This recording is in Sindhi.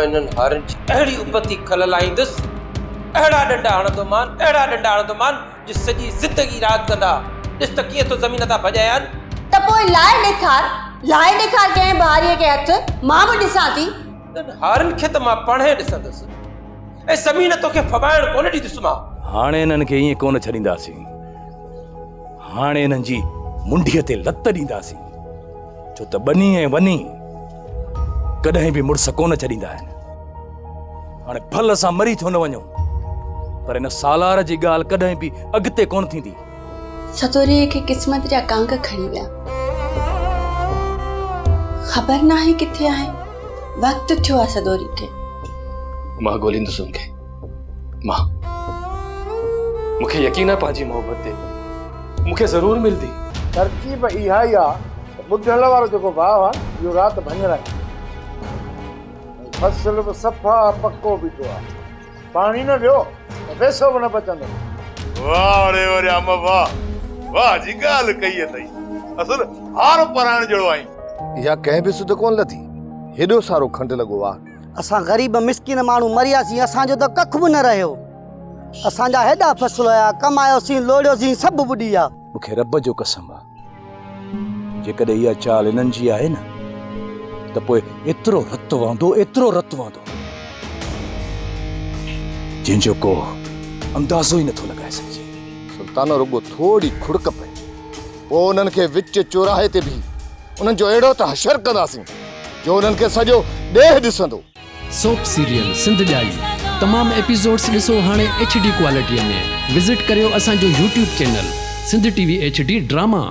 مان انهن هارين جي اهڙي ابتي کل لاهيندس، اهڙا ڏنڊا هڻندومان، اهڙا ڏنڊا هڻندومان جو سڄي زندگي راڳ ڪندا. ڏس ته ڪيئن ٿو زمين تان ڀڄايان. ته پوء لائي ڏيکار، لائي ڏيکار ڪنهن به هاريء کي هٿ، مان به ڏسان ٿي. انهن هارين کي ته مان پاڻهي ڏسندس ۽ زمين توکي ڦٻائڻ ڪونه ڏيندس مان. هاڻي انهن کي ائين ڪونه ڇڏينداسين. هاڻي انهن جي منڍيء تي لت ڏينداسين. ڇو ته ٻني ۽ وني ڪڏهن به مڙس ڪونه ڇڏيندا آهن. هاڻي ڀل اسان مري ڇو نه وڃون، پر ان سالار جي ڳالهه ڪڏهن به اڳتي ڪونه ٿيندي. ستوريء کي قسمت جا ڪانگ کڻي ويا. خبر ناهي ڪٿي آهي. وقت ٿيو آ سدوري کي. مان ڳوليندس ان کي. مان. مون کي يقين آهي پنهنجي محبت تي. مون کي ضرور ملندي. ترڪيب اها ئي آ ته ٻڍل وارو جيڪو واهه آ اهو رات ڀڃرائيندو ۽ فصل به صفا پڪو بيٺو آ. پاڻي نه ڏيو ته پئسو به نه بچندو. واهه ڙي وريام واهه، واهه جي ڳالهه ڪئي اٿئي. اصل هار پرائڻ جهڙو آهين. اها ڪنهن به سڌ ڪونه لڌي. هيڏو سارو کنڊ لڳو آ. اسان غريب مسڪين ماڻهو مرياسين اسان جو ته ڪک به نه رهيو. اسان جا هيڏا فصل هيا، ڪمايوسين لوڙيوسين سڀ ٻڏي ويا. مون کي رب جو قسم آ جيڪڏهن اها چال انهن جي آهي نه ته پوء ايترو رت وهندو ايترو رت وهندو جنهن جو ڪو اندازو ئي نٿو لڳائي سگهجي. سلطانه رڳو ٿوري کڙڪ پئي پوء انهن کي وچ چوراهي تي بيهي انهن جو اهڙو ته حشر ڪنداسين جو انهن کي سڄو ڏيهه ڏسندو. سوپ سيريل سنڌ ڄائي تمام ايپيسوڊس ڏسو هاڻي ايڇ ڊي ڪوالٽي ۾ وزٽ ڪريو اسان جو YouTube channel Sindh T V H D drama.